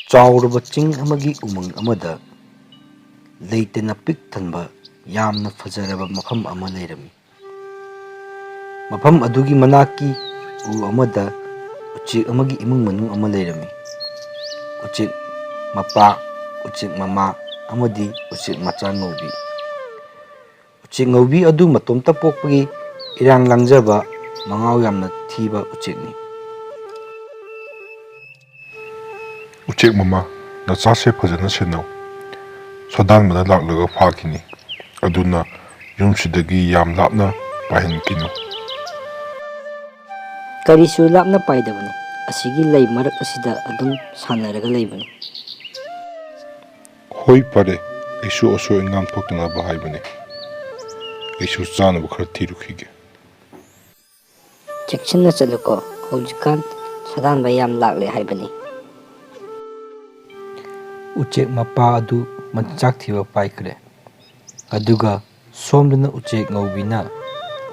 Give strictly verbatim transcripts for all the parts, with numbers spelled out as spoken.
ꯆꯥꯎꯔꯕ ꯆꯤꯡ ꯑꯃꯒꯤ ꯎꯃꯪ ꯑꯃꯗ ꯂꯩꯇꯅ ꯄꯤꯛ ꯊꯟꯕ ꯌꯥꯝꯅ ꯐꯖꯔꯕ ꯃꯐꯝ ꯑꯃ ꯂꯩꯔꯝꯃꯤ꯫ ꯃꯐꯝ ꯑꯗꯨꯒꯤ ꯃꯅꯥꯛꯀꯤ ꯎ ꯑꯃꯗ ꯎꯆꯦꯛ ꯑꯃꯒꯤ ꯏꯃꯨꯡ ꯃꯅꯨꯡ ꯑꯃ ꯂꯩꯔꯝꯃꯤ꯫ ꯎꯆꯦꯛ ꯃꯄꯥ, ꯎꯆꯦꯛ ꯃꯃꯥ ꯑꯃꯗꯤ ꯎꯆꯦꯛ ꯃꯆꯥ ꯉꯧꯕꯤ꯫ ꯎꯆꯦꯛ ꯉꯧꯕꯤ ꯑꯗꯨ ꯃꯇꯣꯝꯇ ꯄꯣꯛꯄꯒꯤ ꯏꯔꯥꯡ ꯂꯥꯡꯖꯕ, ꯃꯉꯥꯎ ꯌꯥꯝꯅ ꯊꯤꯕ ꯎꯆꯦꯛꯅꯤ꯫ "ꯎꯆꯦꯛ ꯃꯃꯥ, ꯅꯆꯥꯁꯦ ꯐꯖꯅ ꯁꯦꯟꯅꯧ꯫ ꯁꯥꯗꯥꯟꯕꯅ ꯂꯥꯛꯂꯒ ꯐꯥꯈꯤꯅꯤ꯫ ꯑꯗꯨꯅ ꯌꯨꯝꯁꯤꯗꯒꯤ ꯌꯥꯝ ꯂꯥꯞꯅ ꯄꯥꯏꯍꯟꯈꯤꯅꯨ꯫" "ꯀꯔꯤꯁꯨ ꯂꯥꯞꯅ ꯄꯥꯏꯗꯕꯅꯤ꯫ ꯑꯁꯤꯒꯤ ꯂꯩ ꯃꯔꯛ ꯑꯁꯤꯗ ꯑꯗꯨꯝ ꯁꯥꯟꯅꯔꯒ ꯂꯩꯕꯅꯤ꯫" "ꯍꯣꯏ, ꯐꯔꯦ꯫ ꯑꯩꯁꯨ ꯑꯁꯣꯏ ꯑꯉꯥꯝ ꯊꯣꯛꯇꯅꯕ ꯍꯥꯏꯕꯅꯤ꯫ ꯑꯩꯁꯨ ꯆꯥꯅꯕ ꯈꯔ ꯊꯤꯔꯨꯈꯤꯒꯦ꯫" "ꯆꯦꯛꯁꯤꯟꯅ ꯆꯠꯂꯨꯀꯣ꯫ ꯍꯧꯖꯤꯛꯀꯥꯟ ꯁꯥꯗꯥꯟꯕ ꯌꯥꯝ ꯂꯥꯛꯂꯦ ꯍꯥꯏꯕꯅꯤ꯫" ꯎꯆꯦꯛ ꯃꯄꯥ ꯑꯗꯨ ꯃꯆꯥꯛ ꯊꯤꯕ ꯄꯥꯏꯈ꯭ꯔꯦ꯫ ꯑꯗꯨꯒ ꯁꯣꯝꯗꯅ ꯎꯆꯦꯛ ꯉꯧꯕꯤꯅ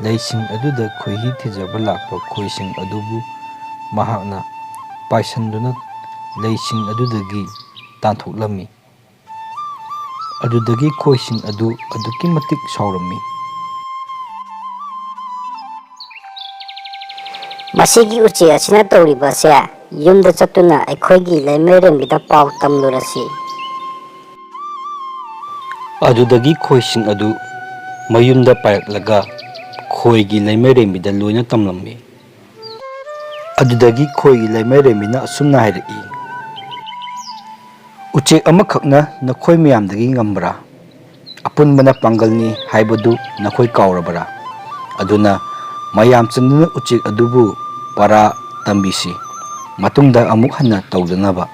ꯂꯩꯁꯤꯡ ꯑꯗꯨꯗ ꯈꯣꯏꯍꯤ ꯊꯤꯖꯕ ꯂꯥꯛꯄ ꯈꯣꯏꯁꯤꯡ ꯑꯗꯨꯕꯨ ꯃꯍꯥꯛꯅ ꯄꯥꯏꯁꯟꯗꯨꯅ ꯂꯩꯁꯤꯡ ꯑꯗꯨꯗꯒꯤ ꯇꯥꯟꯊꯣꯛꯂꯝꯃꯤ꯫ ꯑꯗꯨꯗꯒꯤ ꯈꯣꯏꯁꯤꯡ ꯑꯗꯨ ꯑꯗꯨꯛꯀꯤ ꯃꯇꯤꯛ ꯁꯥꯎꯔꯝꯃꯤ꯫ "ꯃꯁꯤꯒꯤ ꯎꯆꯦꯛ ꯑꯁꯤꯅ ꯇꯧꯔꯤꯕ ꯑꯁꯦ ꯌꯨꯝꯗ ꯆꯠꯇꯨꯅ ꯑꯩꯈꯣꯏꯒꯤ ꯂꯩꯃꯔꯦꯝꯕꯤꯗ ꯄꯥꯎ ꯇꯝꯂꯨꯔꯁꯤ꯫" ꯑꯗꯨꯗꯒꯤ ꯈꯣꯏꯁꯤꯡ ꯑꯗꯨ ꯃꯌꯨꯝꯗ ꯄꯥꯏꯔꯛꯂꯒ ꯈꯣꯏꯒꯤ ꯂꯩꯃꯔꯦꯝꯕꯤꯗ ꯂꯣꯏꯅ ꯇꯝꯂꯝꯃꯤ꯫ ꯑꯗꯨꯗꯒꯤ ꯈꯣꯏꯒꯤ ꯂꯩꯃꯔꯦꯝꯕꯤꯅ ꯑꯁꯨꯝꯅ ꯍꯥꯏꯔꯛꯏ, "ꯎꯆꯦꯛ ꯑꯃꯈꯛꯅ ꯅꯈꯣꯏ ꯃꯌꯥꯝꯗꯒꯤ ꯉꯝꯕ꯭ꯔꯥ? ꯑꯄꯨꯟꯕꯅ ꯄꯥꯡꯒꯜꯅꯤ ꯍꯥꯏꯕꯗꯨ ꯅꯈꯣꯏ ꯀꯥꯎꯔꯕꯔꯥ? ꯑꯗꯨꯅ ꯃꯌꯥꯝ ꯆꯪꯗꯨꯅ ꯎꯆꯦꯛ ꯑꯗꯨꯕꯨ ꯄꯔꯥ ꯇꯝꯕꯤꯁꯤ, ꯃꯇꯨꯡꯗ ꯑꯃꯨꯛ ꯍꯟꯅ ꯇꯧꯗꯅꯕ꯫"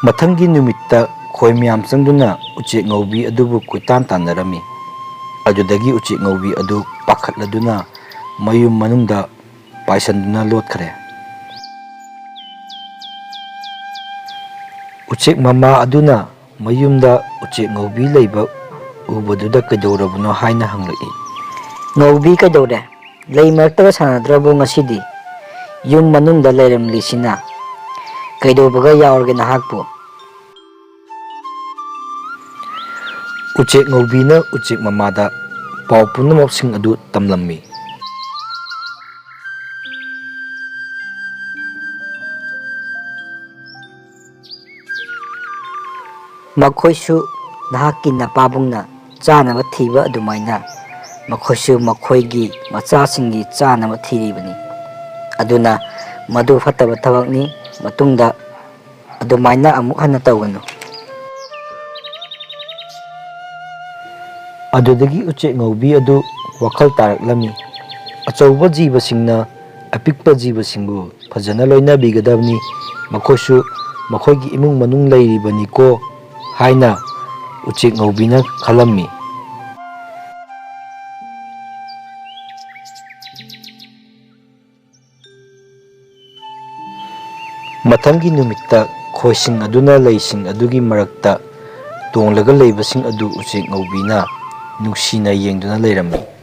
ꯃꯊꯪꯒꯤ ꯅꯨꯃꯤꯠꯇ ꯈꯣꯏ ꯃꯌꯥꯝ ꯆꯪꯗꯨꯅ ꯎꯆꯦꯛ ꯉꯧꯕꯤ ꯑꯗꯨꯕꯨ ꯀꯣꯏꯇꯥꯟ ꯇꯥꯟꯅꯔꯝꯃꯤ꯫ ꯑꯗꯨꯗꯒꯤ ꯎꯆꯦꯛ ꯉꯧꯕꯤ ꯑꯗꯨ ꯄꯥꯈꯠꯂꯗꯨꯅ ꯃꯌꯨꯝ ꯃꯅꯨꯡꯗ ꯄꯥꯏꯁꯟꯗꯨꯅ ꯂꯣꯠꯈ꯭ꯔꯦ꯫ ꯎꯆꯦꯛ ꯃꯃꯥ ꯑꯗꯨꯅ ꯃꯌꯨꯝꯗ ꯎꯆꯦꯛ ꯉꯧꯕꯤ ꯂꯩꯕ ꯎꯕꯗꯨꯗ ꯀꯩꯗꯧꯔꯕꯅꯣ ꯍꯥꯏꯅ ꯍꯪꯂꯛꯏ꯫ "ꯉꯧꯕꯤ, ꯀꯩꯗꯧꯔꯦ? ꯂꯩ ꯃꯔꯛꯇꯒ ꯁꯥꯟꯅꯗ꯭ꯔꯕꯣ ꯉꯁꯤꯗꯤ? ꯌꯨꯝ ꯃꯅꯨꯡꯗ ꯂꯩꯔꯝꯂꯤꯁꯤꯅ? ꯀꯩꯗꯧꯕꯒ ꯌꯥꯎꯔꯒꯦ ꯅꯍꯥꯛꯄꯨ?" ꯎꯆꯦꯛ ꯉꯧꯕꯤꯅ ꯎꯆꯦꯛ ꯃꯃꯥꯗ ꯄꯥꯎ ꯄꯨꯝꯅꯃꯛꯁꯤꯡ ꯑꯗꯨ ꯇꯝꯂꯝꯃꯤ꯫ "ꯃꯈꯣꯏꯁꯨ ꯅꯍꯥꯛꯀꯤ ꯅꯄꯥꯕꯨꯡꯅ ꯆꯥꯅꯕ ꯊꯤꯕ ꯑꯗꯨꯃꯥꯏꯅ ꯃꯈꯣꯏꯁꯨ ꯃꯈꯣꯏꯒꯤ ꯃꯆꯥꯁꯤꯡꯒꯤ ꯆꯥꯅꯕ ꯊꯤꯔꯤꯕꯅꯤ꯫ ꯑꯗꯨꯅ ꯃꯗꯨ ꯐꯠꯇꯕ ꯊꯕꯛꯅꯤ꯫ ꯃꯇꯨꯡꯗ ꯑꯗꯨꯃꯥꯏꯅ ꯑꯃꯨꯛ ꯍꯟꯅ ꯇꯧꯒꯅꯨ꯫" ꯑꯗꯨꯗꯒꯤ ꯎꯆꯦꯛ ꯉꯧꯕꯤ ꯑꯗꯨ ꯋꯥꯈꯜ ꯇꯥꯔꯛꯂꯝꯃꯤ꯫ ꯑꯆꯧꯕ ꯖꯤꯕꯁꯤꯡꯅ ꯑꯄꯤꯛꯄ ꯖꯤꯕꯁꯤꯡꯕꯨ ꯐꯖꯅ ꯂꯣꯏꯅꯕꯤꯒꯗꯕꯅꯤ꯫ ꯃꯈꯣꯏꯁꯨ ꯃꯈꯣꯏꯒꯤ ꯏꯃꯨꯡ ꯃꯅꯨꯡ ꯂꯩꯔꯤꯕꯅꯤꯀꯣ ꯍꯥꯏꯅ ꯎꯆꯦꯛ ꯉꯧꯕꯤꯅ ꯈꯜꯂꯝꯃꯤ꯫ ꯃꯊꯪꯒꯤ ꯅꯨꯃꯤꯠꯇ ꯈꯣꯏꯁꯤꯡ ꯑꯗꯨꯅ ꯂꯩꯁꯤꯡ ꯑꯗꯨꯒꯤ ꯃꯔꯛꯇ ꯇꯣꯡꯂꯒ ꯂꯩꯕꯁꯤꯡ ꯑꯗꯨ ꯎꯆꯦꯛ ꯉꯧꯕꯤꯅ ꯅꯨꯡꯁꯤꯅ ꯌꯦꯡꯗꯨꯅ ꯂꯩꯔꯝꯃꯤ꯫